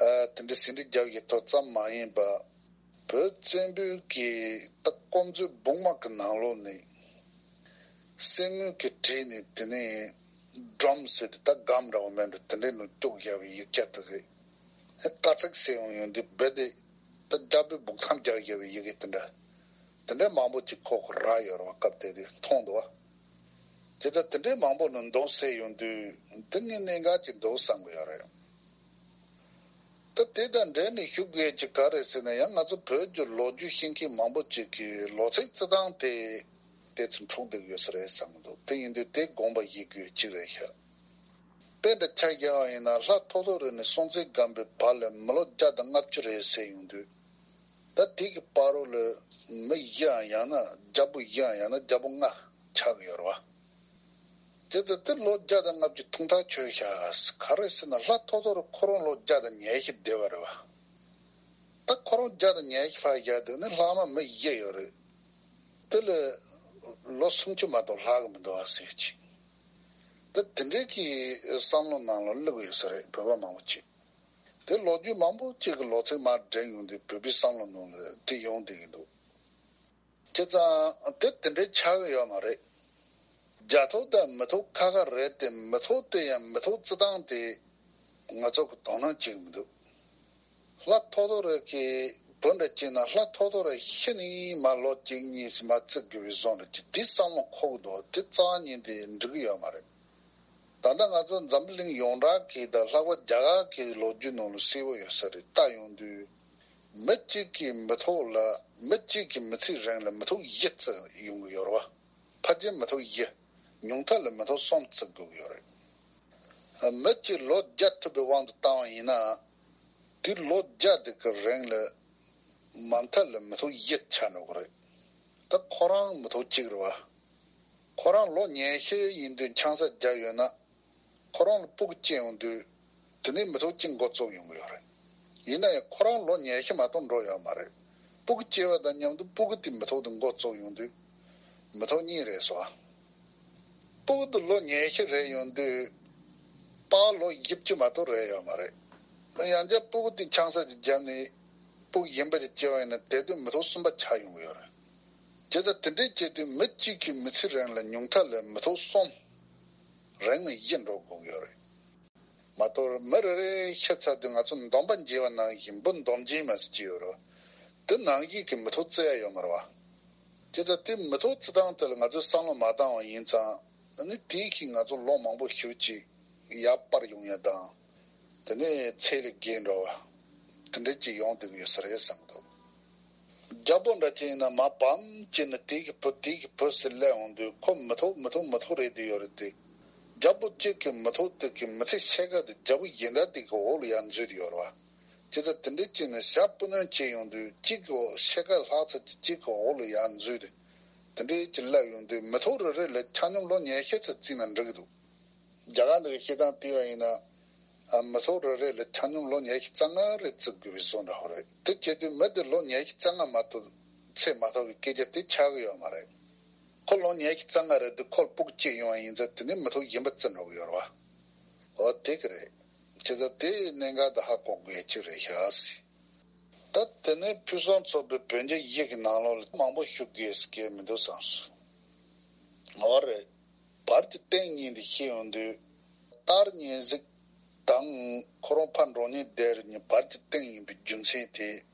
ཨ། དེ་འདྲའི་ཟིན་བྲིས་རྒྱབ་ཡོད་ཐོག་ཙམ་མ་ཡིན་པ། བོད་བཙན་པོའི་གི་ད་སྐོམ་མཛོད་སྦུག་མ་གི་ནང་ལོགས་ནས་གསེར་དངུལ་གྱིས་བྲིས་ནས་དེ་ནས་སྒྲོམ་ཟེར་དུས་ད་སྒམ་འདྲ་བོ་མེད་འགྲོ། དེ་འདྲའི་ནང་བཅུག་བཞག་པའི་ཡིག་ཆ་དེ་རེད། ཨེ། དཀའ་ཚེགས་སེ་ཡོང་ཡོང་དུས་རྦད་དེ་ད་རྒྱལ་པོའི་སྦུག་ཐམ་རྒྱག་བཞག་པའི་ཡི་གེ་དེ་འདྲ། དེ་འདྲའི་མང་པོ་ཅིག་ཁོ་གིས་རག་ཡོད་རེད་བ། སྐབས་དེ་དུས་མཐོང་འདུག་བ། དེ་ལྟར་དེ་འདྲའི་མང་པོ་ནང་འདུག་སེ་ཡོང་དུས་དེ་ངས་གནད་འགག་ཅིག་འདུག་བསམ་གི་ཡོད་རེད། ད་དེ་དང་འབྲེལ་ནས་ཞུ་དགོས་ཀྱི་ག་རེ་ཟེར་ན་ཡང་ང་ཚོ་བོད་ཀྱི་ལོ་རྒྱུས་ཤེས་མཁན་མང་པོ་ཅིག་གིས་ལོ་ཚིགས་བརྩི་སྟངས་དེ་དེ་ཚོ་འཁྲུག་བསྡད་ཡོད་ས་རེད་བསམ་གི་འདུག་དེ་ཡིན་དུས་དེ་དགོངས་པ་བཞེས་དགོས་ཀྱི་གཅིག་རེད་ཤག་དཔེ་འདྲ་ཆ་བཞག་པ་ཡིན་ན་ལྷ་ཐོ་ཐོ་རི་ནས་སྲོང་བཙན་སྒམ་པོའི་བར་ལ་མི་ལོ་བརྒྱ་དང་ལྔ་བཅུ་རེད་ཟེར་ཡོང་དུས། ད་དེ་གི་བར་རོ་ལ་མི་བཞིའམ་ཡང་ན་རྒྱལ་པོ་བཞིའམ་ཡང་ན་རྒྱལ་པོ་ལྔ་ཆགས་ཀྱི་ཡོད་རེད་བ། དེ་ཚོ་དེ་ལོ་བརྒྱ་དང་ལྔ་བཅུ་ཐུང་ཐག་ཆོད་ཤག་ག་རེ་ཟེར་ན་ལྷ་ཐོ་ཐོ་རི་ཁོ་རང་ལོ་བརྒྱ་དང་ཉི་ཤུ་འདས་པ་རེད་བ། ད་ཁོ་རང་བརྒྱ་དང་ཉི་ཤུ་ཕར་བཞག་དེ་ནི་ལྷག་མ་མི་བཞི་ཡོད་རེད། དེ་ལ་ལོ་སུམ་ཅུ་མ་གཏོགས་ལྷག་གི་མི་འདུག་ཨ་ཟེར་གྱི། ད་དེ་འདྲའི་གི་བསམ་བློ་ནང་ལ་བླུགས་ཡོད་ས་རེད། བོད་པ་མང་པོ་ཅིག་དེ་ལོ་རྒྱུས་མང་པོ་ཅིག་གི་ལོ་ཚིགས་མར་འདྲེན་ཡོང་དུས་བོད་པའི་བསམ་བློ་ནང་ལ་དེ་ཡོང་བསྡད་ཀྱི་འདུག་བྱས་ཙང་དེ་དེ་འདྲའི་ཆགས་ཀྱི་ཡོད་མ་རེད། རྒྱ་ཐོ་དང་མི་ཐོ་ཁ་ཁ་རེད་དེ། མི་ཐོ་དེ་ཡང་མི་ཐོ་རྩི་སྟངས་དེ་ང་ཚོ་གི་དོ་སྣང་བྱེད་ཀྱི་མི་འདུག་ལྷ་ཐོ་ཐོ་རེ་གི་བུ་འདྲ་བྱས་ན་ལྷ་ཐོ་ཐོ་རེ་ཤི་ནས་མ་ལོ་གཅིག་གཉིས་སུ་མ་བརྩི་དགོས་པའི་བཟོ་འདྲ་ཅིག་དེ་བསམ་བློ་འཁོར་གི་འདུག་དེ་རྩ་བ་ཉིད་དེ་འགྲིག་གི་ཡོད་མ་རེད། ད་ལྟ་ང་ཚོ་འཛམ་བུ་གླིང་ཡོངས་གྲགས་ཀྱི་དང་ལྷག་པར་རྒྱ་གར་གྱི་ལོ་རྒྱུས་ནང་ལ་གསལ་པོ་ཡོད་ས་རེད། ལྟ་ཡོང་དུས་མི་གཅིག་གི་མི་ཐོ་ལ་མི་གཅིག་གི་མི་ཚེའི་རིང་ལ་མི་ཐོ་བཞི་བརྩི་ཡོང་གི་ཡོད་རེད་བ། ཕལ་ཆེར་མི་ཐོ་བཞི། ཉུང་མཐའ་ལ་མི་ཐོ་གསུམ་བརྩི་དགོས་ཀྱི་ཡོད་རེད། མི་གཅིག་ལོ་བརྒྱ་ཐུབ་པའི་དབང་དུ་བཏང་བ་ཡིན་ན། དེ་ལོ་བརྒྱ་དེ་གི་རིང་ལ་མ་མཐའ་ལ་མི་ཐོ་བཞི་ཆགས་འགྲོ་གི་རེད། ད་ཁོ་རང་མི་ཐོ་གཅིག་རེད་བ། ཁོ་རང་ལོ་ཉི་ཤུ་ཡིན་དུས་ཆང་ས་བརྒྱབ་ཡོད་ན། ཁོ་རང་ལ་སྤུ་གུ་སྐྱེས་ཡོང་དུས། དེ་ནས་མི་ཐོ་གཅིག་འགོ་བཙུགས་ཡོང་གི་ཡོད་རེད། ཡིན་ན་ཡང་ཁོ་རང་ལོ་ཉི་ཤུ་མ་གཏོགས་འགྲོ་ཡོད་མ་རེད། སྤུ་གུ་སྐྱེས་པ་དང་མཉམ་དུ་སྤུ་གུ་དེ་མི་ཐོ་དེ་འགོ་བཙུགས་ཡོང་དུས། མི་ཐོ་གཉིས་རེད་སོ། སྤུ་གུ་དེ་ལོ་ཉི་ཤུ་རེད་ཡོང་དུས། པཱ་ལོ་བཞི་བཅུ་མ་གཏོགས་རེད་ཡོད་མ་རེད། ཡང་བསྐྱར་སྤུ་གུ་དེ་ཆང་ས་ཅིག་བརྒྱབ་ནས་སྤུ་གུ་གཞན་པ་ཅིག་སྐྱེ་བ་ཡིན་ན་དེ་དུས་མི་ཐོ་གསུམ་པ་ཆགས་ཡོང་གི་ཡོད་རེད། བྱས་ཙང་དེ་འདྲའི་བྱེད་དུས་མི་གཅིག་གི་མི་ཚེ་རིང་ལ་ཉུང་མཐའ་ལ་མི་ཐོ་གསུམ། རིང་ནས་བཞི་འགྲོ་དགོས་ཀྱི་ཡོད་རེད། མ་གཏོགས་མི་རེ་རེ་ཤི་ཚར་དུས་ང་ཚོ་འདོམ་པ་འཇལ་བ་ནང་བཞིན་འབུ་འདོམ་འཇལ་མ་ཟེར་གྱི་ཡོད་རེད། དེ་ནང་བཞིན་གྱི་མི་ཐོ་བརྩི་ཡ་ཡོད་མ་རེད་བ། དེ་ལྟར་དེ་མི་ཐོ་བརྩི་སྟངས་དེ་ལ་ང་ཚོས་བསམ་བློ་མ་བཏང་བ་ཡིན་ཙང་། ཨ་ནི་དེའི་གིས་ང་ཚོ་ལོ་མང་པོ་ཞེ་ཅིག་ཡར་སྤར་ཡོང་ཡ་དང་། དེ་ནས་ཚད་ལས་བརྒལ་འགྲོ་བ། དེ་འདྲ་ཅིག་ཡོང་བསྡད་ཀྱི་ཡོད་ས་རེད་བསམ་གྱི་འདུག་རྒྱལ་པོ་འདྲ་ཅིག་ཡིན་ན་མར་བབས་བྱས་ནས་དེ་གི་བུ་དེ་གི་བུ་ཟེར་སླེབས་འོང་དུས་ཁོ་མི་ཐོ་མི་ཐོ་མི་ཐོ་རེད་དེ་ཡོད་རེད་དེ། རྒྱལ་པོ་གཅིག་གི་མི་ཐོ་དེ་གི་མི་ཚེ་ཕྱེད་ཀ་དེ་རྒྱལ་པོ་གཞན་དག་དེ་གི་འོག་ལ་ཡར་འཛུལ་དེ་ཡོད་རེད་བ། བྱས་ཙང་དེ་འདྲའི་བྱས་ནས་ཞག་སྤུ་སྣོན་བྱས་ཡོང་དུས་གཅིག་གི་འོག་ཕྱེད་ཀ་ལྷག་ཚར་གཅིག་གི་འོག་ལ་ཡར་འཛུལ་དེ། དེ་འདྲའི་ཅིག་སླེབས་ཡོང་དུས་མི་ཐོ་རེ་རེ་ལ་ཆ་སྙོམས་ལོ་ཉི་ཤུ་ཙམ་བརྩིས་ན་འགྲིག་གི་འདུག་རྒྱ་གར་འདི་གི་བཤད་སྟངས་བལྟས་པ་ཡིན་ན། ཨ། མི་ཐོ་རེ་རེ་ལ་ཆ་སྙོམས་ལོ་ཉི་ཤུ་རྩ་ལྔ་རེ་བརྩི་དགོས་པའི་བཟོ་འདྲ་བོ་རེད། དེ་བྱེད་དུས་མི་དེ་ལོ་ཉི་ཤུ་རྩ་ལྔ་མ་གཏོགས་ཚེ་མ་ཐོབ་པའི་སྐད་ཆ་དེ་ཆགས་ཀྱི་ཡོད་མ་རེད། ཁོ་ལོ་ཉི་ཤུ་རྩ་ལྔ་རེད་དུས་ཁོ་ལ་སྤུ་གུ་སྐྱེས་ཡོང་བ་ཡིན་ཙང་དེ་ནས་མི་ཐོ་གཞན་པ་བརྩི་འགྲོ་གི་ཡོད་རེད་བ། འོ་དེ་གི་རེད། བྱས་ཙང་དེ་གནད་འགག་དེ་ཧ་གོ་དགོས་ཡ་གཅིག་རེད་ཤག་ཟེར། ད་དེ་ནས་ཕུན་སུམ་ཚོགས་པའི་བོད་རྒྱ་ཡིག་གི་ནང་ལོགས་ལ་མང་པོ་ཞུ་དགོས་ཀྱི་མི་འདུག་བསམ་སོང་། འོ་རེད། བར་གྱི་སྟེང་གཉིས་འདི་ཤེས་ཡོང་དུས། ལྟར་སྙན་གཟིགས་དང་ཁོ་རང་ཕ་འབྲོང་གཉན་ལྡེ་རུ་གཉིས་བར་གྱི་སྟེང་ཡིན་པའི་རྒྱུ་མཚན་དེ།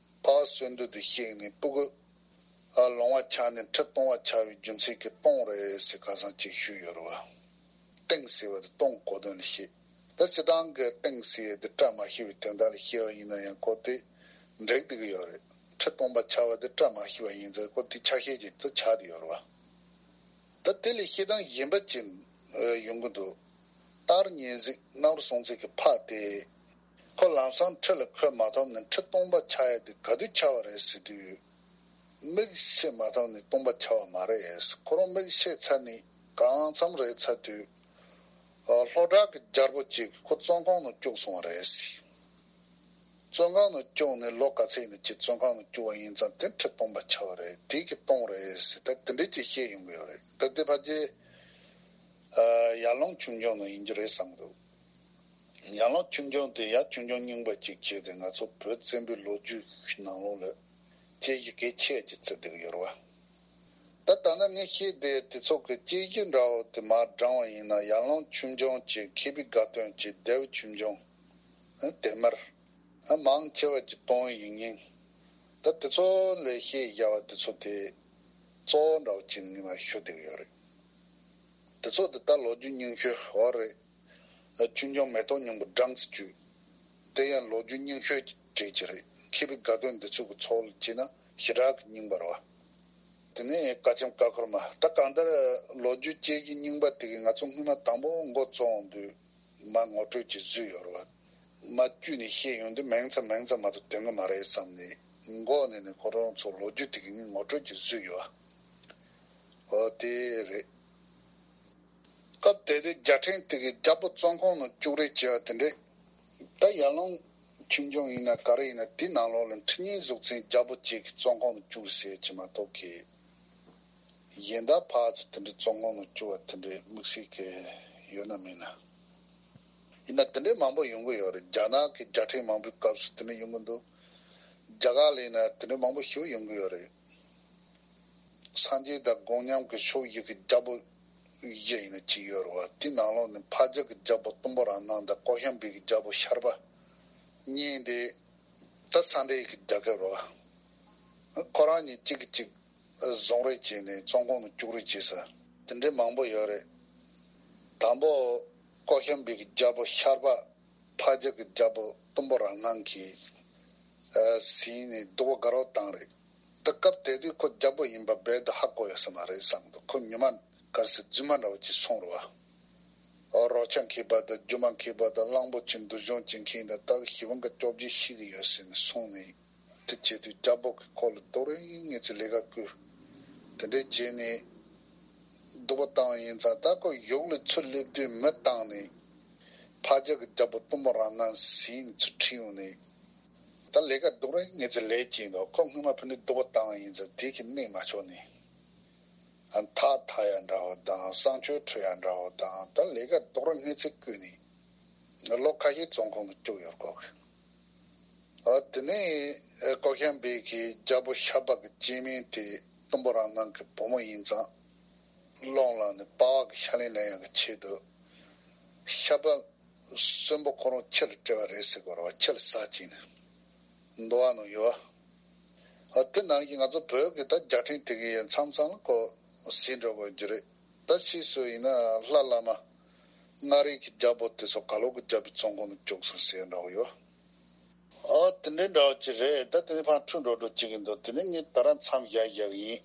ཕ་གསོན་དུས་དེ་ཤེས་ནས་སྤུ་གུ་ལོང་བ་ཆགས་ནས་ཁྲི་སྟོང་བ་ཆགས་པའི་རྒྱུ་མཚན་གྱི་སྟོང་རེད་ཟེར་ཁ་སང་ཅིག་ཞུས་ཡོད་རེད་བ། སྟེང་ཟེར་བ་དེ་སྟོང་གོ་དོན་ལ་བཤད། ད་སྤྱིར་བཏང་གི་སྟེང་ཟེར་ཡས་དེ་བཀྲ་མ་ཤིས་པའི་དོན་དག་ལ་བཤད་པ་ཡིན་ན་ཡང་ཁོ་དེ་འགྲིག་བསྡད་ཀྱི་ཡོད་རེད། ཁྲི་སྟོང་པ་ཆགས་པ་དེ་བཀྲ་མ་ཤིས་པ་ཡིན་ཙང་ཁོ་དེ་ཆ་ཤས་ཅིག་ཏུ་ཆགས་བསྡད་ཡོད་རེད་བ། ད་དེ་ལས་བཤད་སྟངས་གཞན་པ་ཅིག་ཡོང་གི་འདུག་ལྟར་སྙན་གཟིགས་རྣམ་རོལ་སྲོང་བཙན་གྱི་ཕ་དེ། ཁོ་ལམ་སང་ཁྲི་ལ་འཁོད་མ་ཐུབ་ནས་ཁྲི་སྟོང་པ་ཆགས་ཡ་དེ་ག་དུས་ཆགས་པ་རེད་ཟེར་དུས། མིག་ཕྱེ་མ་ཐུབ་ནས་སྟོང་པ་ཆགས་པ་མ་རེད། ཁོ་རང་མིག་ཕྱེ་ཚར་ནས་གང་འཚམ་རེད་ཚར་དུས། ཨ། ལྷོ་བྲག་གི་རྒྱལ་པོ་གཅིག་ཁོ་བཙོན་ཁང་ནང་བཅུག་སོང་བ་རེད། བཙོན་ཁང་ནང་བཅུག་ནས་ལོ་ག་ཚད་ཡིན་ན་ཅིག་བཙོན་ཁང་ནང་བཅུག་པ་ཡིན་ཙང་དེ་ཁྲི་སྟོང་པ་ཆགས་པ་རེད། དེ་གི་སྟོང་རེད་ཟེར། ད་དེ་འདྲས་ཅིག་བཤད་ཡོང་གི་ཡོད་རེད། ད་དེ་ཕལ་ཆེར། ཨ། ཡར་ཀླུང་ཆོས་འབྱུང་ནང་ཡིན་རྒྱུ་རེད་བསམ་གི་འདུག་ཡར་ཀླུང་ཆོས་འབྱུང་དེ་ཡང་ཆོས་འབྱུང་རྙིང་པ་གཅིག་བྱས་ཏེ་ང་ཚོ་བོད་བཙན་པོའི་ལོ་རྒྱུས་ནང་ལོགས་ལ་དཔྱད་གཞི་གལ་ཆེ་ཅིག་བརྩི་བསྡད་ཀྱི་ཡོད་རེད་བ། ད་ད་ལྟ་ངས་བཤད་བསྡད་དེ་ཚོ་གི་དཔྱད་གཞི་འདྲ་བོ་དེ་མར་བགྲངས་པ་ཡིན་ན་ཡར་ཀླུང་ཆོས་འབྱུང་བྱས། མཁས་པའི་དགའ་སྟོན་བྱས། བདེ་བའི་ཆོས་འབྱུང་། ཨ། དེ་མར། ཨ། མང་ཆེ་བ་གྱི་སྟོང་ཡིག་རྙིང་། ད་དེ་ཚོ་ལས་བཤད་བཞག་པ་དེ་ཚོ་དེ་གཙོ་བོ་འདྲ་བོ་ཅིག་ངས་མར་ཞུ་བསྡད་ཀྱི་ཡོད་རེད། དེ་ཚོ་དེ་ད་ལོ་རྒྱུས་རྙིང་ཤོས་འོ་རེད། ཆོས་འབྱུང་མེ་ཏོག་སྙིང་པོ་སྦྲང་རྩི་བཅུད། དེ་ཡང་ལོ་རྒྱུས་རྙིང་ཤོས་ཀྱི་གྲས་ཅིག་རེད། མཁས་པའི་དགའ་སྟོན་འདི་ཚོ་གི་ཚོགས་ལ་བྱས་ན་ཞེ་དྲག་གི་རྙིང་པ་རེད་བ། དེ་ནས་བཀའ་ཆེམས་ཀ་ཁོལ་མ། ད་གང་ལྟར་ལོ་རྒྱུས་དཔྱད་གཞི་རྙིང་པ་དེ་གི་ང་ཚོ་སྔོན་མ་དང་པོ་འགོ་བཙུགས་ཡོང་དུས་མར་ངོ་སྤྲོད་ཅིག་བཟོས་ཡོད་རེད་བ། མར་བསྐྱུར་ནས་བཤད་ཡོང་དུས་མིང་ཙམ་མིང་ཙམ་མ་གཏོགས་དོན་གི་མ་རེད་བསམ་ནས་འགོ་ནས་ནས་ཁོ་རང་ཚོ་ལོ་རྒྱུས་དེ་གི་ངས་ངོ་སྤྲོད་ཅིག་བཟོས་ཡོད་བ། འོ་དེ་རེད། སྐབས་དེ་དུས་རྒྱལ་ཕྲན་དེ་གི་རྒྱལ་པོ་བཙོན་ཁང་ནང་བཅུག་རེས་བྱས་པ་དེ་འདྲས། ད་ཡར་ཀླུང་ཆོས་འབྱུང་ཡིན་ན་ག་རེ་ཡིན་ན་དེའི་ནང་ལོགས་ལ་ཁྲི་གཉན་གཟུགས་བཙན་རྒྱལ་པོ་གཅིག་གི་བཙོན་ཁང་ནང་བཅུག་ཟེར་གྱི་མ་གཏོགས་གི། གཞན་དག་ཕར་ཚུར་དེ་འདྲའི་བཙོན་ཁང་ནང་བཅུག་པ་དེ་འདྲའི་དམིགས་བསལ་གྱི་ཡོད་ན་མིན་ན། ཡིན་ན་དེ་འདྲའི་མང་པོ་ཡོང་གི་ཡོད་རེད། རྒྱ་ནག་གི་རྒྱལ་ཕྲན་མང་པོའི་སྐབས་སུ་དེ་འདྲ་ཡོང་གི་འདུག་རྒྱ་གར་ལ་ཡིན་ན་དེ་འདྲའི་མང་པོ་ཞིག་ཡོང་གི་ཡོད་རེད། སངས་རྒྱས་དང་དགོངས་མཉམ་གྱི་ཕྱོགས་བཞི་གི་རྒྱལ་པོ་བཞི་ཡིན་ན་གཅིག་ཡོད་རེད་བ། དེའི་ནང་ལོགས་ནས་ཕ་རྒྱ་གི་རྒྱལ་པོ་སྟོང་པོ་རང་སྣང་དང་ཀོ་ཤམ་བི་གི་རྒྱལ་པོ་ཤར་པ་གཉིས་དེ་ད་སངས་རྒྱས་ཀྱི་རྒྱལ་ཁབ་རེད་བ། ཁོ་རང་གཉིས་གཅིག་གིས་གཅིག་བཟུང་རེས་བྱས་ནས་བཙོན་ཁང་ནང་བཅུག་རེས་བྱས་ས་དེ་འདྲའི་མང་པོ་ཡོད་རེད། དང་པོ་ཀོ་ཤམ་བི་གི་རྒྱལ་པོ་ཤར་པ་ཕ་རྒྱ་གི་རྒྱལ་པོ་སྟོང་པོ་རང་སྣང་གིས་ཟིན་ནས་སྡུག་པོ་དགའ་རབ་བཏང་རེད། ད་སྐབས་དེ་དུས་ཁོ་རྒྱལ་པོ་ཡིན་པ་རྦད་དེ་ཧ་གོ་ཡོད་ས་མ་རེད་བསམ་འདུག་ཁོ་ཉི་མ་ག་རེ་ཟེར་རྫུན་མ་འདྲ་བོ་ཅིག་སོང་རེད་བ། རོ་ཁྱ་མཁས་པ་དང་རྒྱུ་མ་མཁས་པ་དང་གླང་པོ་ཆེ་འདུལ་སྦྱོང་བྱེད་མཁན་དང་ད་ཞི་བ་འགའ་བཅོ་བརྒྱད་ཤི་གི་ཡོད་ཟེར་ནས་སོང་ནས། དེ་བྱེད་དུས་རྒྱལ་པོ་གིས་ཁོ་ལ་རྡོག་རེ་ངེས་ཚེ་ལས་ཀ་བསྐུལ། དེ་འདྲས་བྱས་ནས་སྡུག་པོ་བཏང་བ་ཡིན་ཙང་ད་ཁོ་ཡུལ་ལ་ཚུར་སླེབས་དུས་མི་བཏང་ནས་ཕ་རྒྱ་གི་རྒྱལ་པོ་སྟོང་པོ་རང་སྣང་ཟིན་ཚུར་ཁྲིད་ཡོང་ནས། ད་ལས་ཀ་རྡོག་རེ་ངེས་ཚེ་ལས་ཀྱིན་འདུག་ཁོ་སྔོན་མ་ཕུ་ནས་སྡུག་པོ་བཏང་བ་ཡིན་ཙང་དེ་གི་གནས་མ་ཆོག་ནས། ཨ་ཐག་ཐག་ཡ་འདྲ་བ་དང་གསང་སྤྱོད་ཁྲོད་ཡ་འདྲ་བ་དང་ད་ལས་ཀ་རྡོག་རེ་ངེས་ཚེ་བསྐུལ་ནས། ལོ་ཁ་ཤས་བཙོན་ཁང་དུ་བཅུག་ཡོད་ཀོ་གི། ཨ་དེ་ནས་ཨ་ཀོ་ཤམ་བི་གི་རྒྱལ་པོ་ཤར་པ་གི་སྐྱེ་དམན་དེ་སྟོང་པོ་རང་སྣང་གི་བུ་མོ་ཡིན་ཙང་། སློང་ལངས་ནས་པ་ཕ་གི་ཕྱག་ལེན་ལེན་ཡག་གི་ཆེད་དུ། ཤར་པ་གསོན་པོ་ཁོ་རང་ཁྱི་ལ་སྤྲད་པ་རེད་ཟེར་གོ་ར་བ་ཁྱི་ལ་ཟ་བྱིན་ནས་འདུལ་བ་ནང་ཡོད། ཨ་དེ་ནང་བཞིན་ང་ཚོ་བོད་ཀྱི་ད་རྒྱལ་ཕྲན་དེ་གི་ཡན་མཚམས་མཚམས་ལ་ཁོ་ཟིན་འགྲོ་དགོས་རྒྱུ་རེད། ད་ཕྱིས་སུ་ཡིན་ན་ལྷ་བླ་མ་མངའ་རིས་ཀྱི་རྒྱལ་པོ་དེ་ཚོ་ག་ལོག་གི་རྒྱལ་པོའི་བཙོན་ཁང་དུ་བཅུག་སོང་ཟེར་འདྲ་བོ་ཡོད། ཨོ་དེ་འདྲའི་འདྲ་བོ་ཅིག་རེད། ད་དེ་ནས་ཕར་འཁྲུག་འགྲོ་འགྲོ་ཅིག་གི་འདུག་དེ་ནས་ངས་ད་རང་མཚམས་བཞག་བཞག་ཡིན།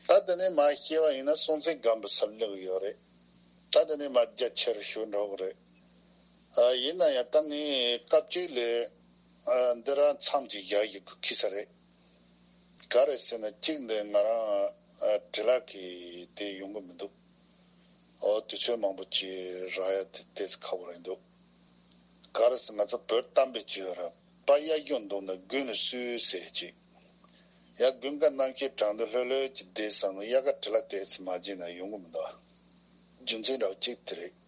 ད་དེ་ནས་མར་བཤད་པ་ཡིན་ན་སྲོང་བཙན་སྒམ་པོའི་སར་སླེབས་ཡོད་རེད། ད་དེ་ནས་མར་རྒྱ་ཆེར་ཞུ་འགྲོ་གི་རེད། ཨ་ཡིན་ན་ཡང་ད་ངས་སྐབས་གཅིག་ལས་ཨ་འདི་རང་མཚམས་ཅིག་བཞག་ཡི་གུ་ཁི་ས་རེད། ག་རེ་ཟེར་ན་གཅིག་འདི་ང་རང་ཨ་བྲེལ་ལག་གི་དེ་ཡོང་གི་མི་འདུག་ཨོ་དུས་ཚོད་མང་པོ་ཅིག་རག་ཡ་དེ་ཏོག་ཙམ་ཁག་པོ་རེད་འདུག་ག་རེ་ཟེར་ང་ཚོ་བོད་གཏམ་དཔེ་ཅིག་ཡོད་ར། པ་གཡག་གཡོན་འདུག་ན་དགུན་ནས་སུས་ཟེར་ཅིག་ཡ་དགུན་ཁ་གནམ་གཤིས་གྲང་དུས་ལྷོད་ལྷོད་ཀྱི་བསྡད་སོང་ན་གཡག་ག་བྲེལ་ལ་བལྟས་ཚེ་མ་བརྗེད་ན་ཡོང་གི་མི་འདུག་རྒྱུ་མཚན་འདྲ་བོ་གཅིག་དེ་རེད།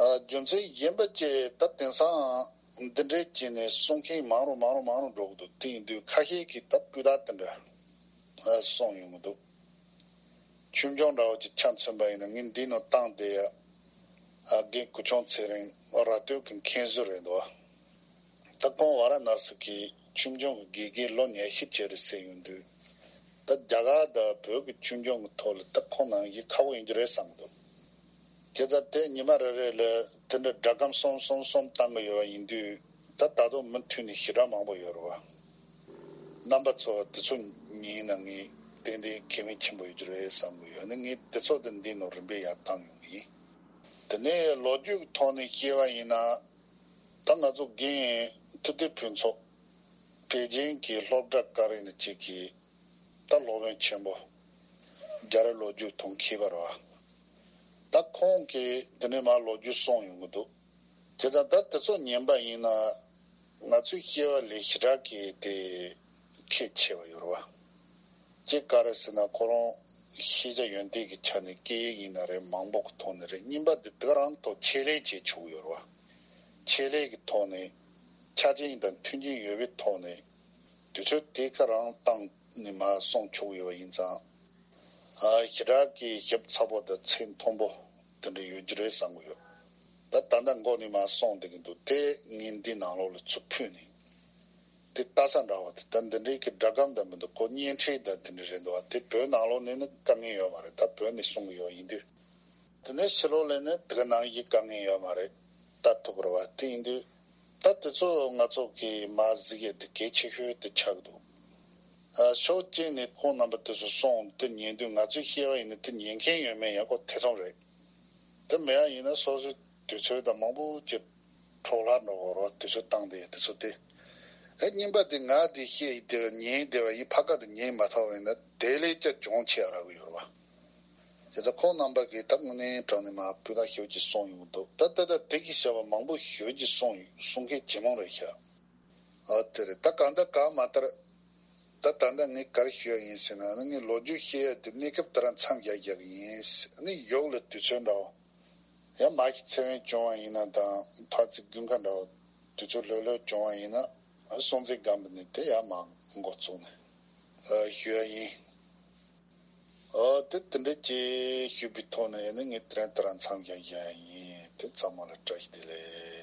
ཨ་རྒྱུ་མཚན་གཞན་པ་གཅིག་ད་དེང་སང་འདི་འདྲའི་བྱས་ནས་གསུང་མཁན་མང་རུ་མང་རུ་མང་རུ་འགྲོ་གི་འདུག་དེ་ཡིན་དུས་ཁ་ཤས་ཀྱིས་ད་སྤུས་དག་དེ་འདྲ་ཨ་གསུངས་ཡོང་གི་འདུག་ཆོས་འབྱུང་འདྲ་བོ་ཅིག་ཆ་མཚོན་པ་ཡིན་ན་ངས་འདི་ནང་བཏང་བསྡད་ཡ། ཨ་རྒན་སྐུ་ཆུང་ཚེ་རིང་ར་སྟོད་ཀྱི་མཁན་ཟུར་རེད་འདུག་ད་ཁོང་ཝཱ་ར་ཎ་སི་གི་ཆོས་འབྱུང་གི་དགེ་རྒན་ལོ་ཉི་ཤུ་བྱས་རེད་ཟེར་ཡོང་དུས། ད་རྒྱ་གར་དང་བོད་ཀྱི་ཆོས་འབྱུང་གི་ཐོག་ལ་ད་ཁོང་ནང་བཞིན་ཁག་པོ་ཡིན་རྒྱུ་རེད་བསམ་གི་འདུག་དེ་ཙང་དེ་ཉི་མ་རེ་རེ་ལ་དེ་འདྲ་སྒྲ་སྒམ་གསུམ་གསུམ་གསུམ་བཏང་གི་ཡོད་པ་ཡིན་དུས་ད་ད་དུང་མུ་མཐུད་ནས་ཞེ་དྲག་མང་པོ་ཡོད་རེད་བ། རྣམ་པ་ཚོ་དེ་ཚོ་ཉན་ན་ངས་ཏན་ཏན་གལ་གནད་ཆེན་པོ་ཡོད་རྒྱུ་རེད་བསམ་གི་ཡོད་ནི་ངས་དེ་ཚོ་དེ་འདི་ནང་རིམ་པས་ཡར་བཏང་ཡོང་གི་ཡིན། དེ་ནས་ལོ་རྒྱུས་ཀྱི་ཐོག་ནས་བཤད་པ་ཡིན་ན། ད་ང་ཚོ་རྒན་ཐུབ་བསྟན་ཕུན་ཚོགས་པེ་ཅིང་གི་སློབ་གྲྭ་ཀ་རིང་ནས་གཅིག་གིས་ད་སློབ་དཔོན་ཆེན་པོ་རྒྱ་རི་ལོ་རྒྱུས་དང་མཁས་པ་རེད་བ། ད་ཁོང་གིས་འདི་ནས་མར་ལོ་རྒྱུས་གསུངས་ཡོང་གི་འདུག་དེ་ཙང་ད་དེ་ཚོ་ཉན་པ་ཡིན་ན་ང་ཚོའི་སྐྱེ་བ་ལས་ཞེ་དྲག་གི་དེ་ཁྱད་ཆེ་བ་ཡོད་རེད་བ། གཅིག་ག་རེ་ཟེར་ན་ཁོ་རང་ཤེས་བྱ་ཡོན་ཏན་གྱི་ཆ་ནས་སྐད་ཡིག་ཡིན་ན་རེད། མང་པོ་གི་ཐོག་ནས་རེད། གཉིས་པ་དེ་དེ་རང་ཐོག་ཆེད་ལས་བྱེད་ཆོག་གི་ཡོད་རེད་བ། ཆེད་ལས་ཀྱི་ཐོག་ནས་ཆ་རྐྱེན་དང་མཐུན་རྐྱེན་ཡོད་པའི་ཐོག་ནས་དུས་ཚོད་དེ་ག་རང་བཏང་ནས་མར་གསུང་ཆོག་གི་ཡོད་པ་ཡིན་ཙང་། ཨ་ཞེ་དྲག་གི་ཞིབ་ཚགས་པོ་དང་ཚད་མཐོན་པོ་དེ་འདྲ་ཡོད་རྒྱུ་རེད་བསམ་གི་ཡོད། ད་ད་ལྟ་མགོ་ནས་མར་གསུངས་བསྡད་ཀྱི་འདུག་དེ་ངས་འདི་ནང་ལོགས་ལ་ཚུར་ཕུད་ནས། དེ་ལྟ་ས་འདྲ་བ་དེ་ད་འདི་འདྲའི་གི་སྒྲ་སྒམ་དང་མི་འདུག་ཁོ་བརྙན་འཕྲིན་དང་དེ་འདྲ་རེད་འདུག་བ། དེ་བོད་ནང་ལོགས་ནས་ནི་དཀའ་ངལ་ཡོད་མ་རེད། ད་བོད་ནས་གསུང་གི་ཡོད་ཡིན་དུས། དེ་ནས་ཕྱི་ལོགས་ལ་ནི་དེ་ག་ནང་བཞིན་དཀའ་ངལ་ཡོད་མ་རེད། ལྟ་ཐུབ་རེད་བ། དེ་ཡིན་དུས་ད་དེ་ཚོ་ང་ཚོ་གི་མར་གཟིགས་ཡས་དེ་གལ་ཆེ་ཤོས་དེ་ཆགས་ཀྱི་འདུག་ཨ་ཕྱོགས་གཅིག་ནས་ཁོང་རྣམ་པ་དེ་ཚོ་གསུངས་དེ་ཉན་དུས་ང་ཚོས་བཤད་པ་ཡིན་ན་དེ་ཉན་མཁན་ཡོད་མེད་ཡང་ཁོ་ཐེ་ཚོམ་རེད། དེ་མེད་ཡ་ཡིན་ན་སོ་སོའི་དུས་ཚོད་དང་མང་པོ་ཅིག་འཕྲོ་བརླག་འགྲོ་གི་རེད་བ། དུས་ཚོད་བཏང་དེ་དེ་ཚོ་དེ། ཨེ་གཉིས་པ་དེ་ང་དེ་བཤད་ཡི་དེ་བ་ཉན་དེ་བ་ཡིན་ཕ་ཁ་དེ་ཉན་མ་ཐུབ་པ་ཡིན་ན་དེ་ལས་ཀྱང་གྱོང་ཆེ་ཡ་རག་གི་ཡོད་རེད་བ། དེ་ལྟར་ཁོང་རྣམ་པ་གིས་ད་དངོས་གནས་དྲང་གནས་མ་སྤུས་དག་ཞེ་པོ་ཅིག་གསུངས་ཡོང་གི་འདུག་ད་ལྟ་ད་དེ་གི་བྱ་བ་མང་པོ་ཞེ་པོ་ཅིག་གསུངས་ཡོད། གསུང་མཁན་ཇེ་མང་རེད་ཤག་ཨ་དེ་རེད། ད་གང་ལྟར་གང་མ་ལྟར་ ད་ད་ལྟ་ངས་ག་རེ་ཞུ་ཡ་ཡིན་ཟེར་ན། ཨ་ནི་ངས་ལོ་རྒྱུས་བཤད་ཡ་དེ་གནས་སྐབས་དེ་རང་མཚམས་བཞག་བཞག་གི་ཡིན། ཨ་ནི་ཡོག་ལ་དུས་ཚོད་འདྲ་བོ། ཡང་མ་གཞི་ཚེ་དབང་སྐྱོང་བ་ཡིན་ན་དང་། ཕར་ཚུར་དགུན་ཁ་འདྲ་བོ་དུས་ཚོད་ལྷོད་ལྷོད་བྱུང་བ་ཡིན་ན། སྲོང་བཙན་སྒམ་པོ་ནས་དེ་ཡར་མར་འགོ་བཙུགས་ནས་ཨ་ཞུ་ཡ་ཡིན། ཨ་དེ་དེ་འདྲ་ཅིག་ཞུས་པའི་ཐོག་ནས་ཨ་ནི་ངས་དེ་རིང་དེ་རང་མཚམས་བཞག་བཞག་ཡ་ཡིན། དེ་ཚང་མ་ལ་བཀྲ་ཤིས་བདེ་ལེགས།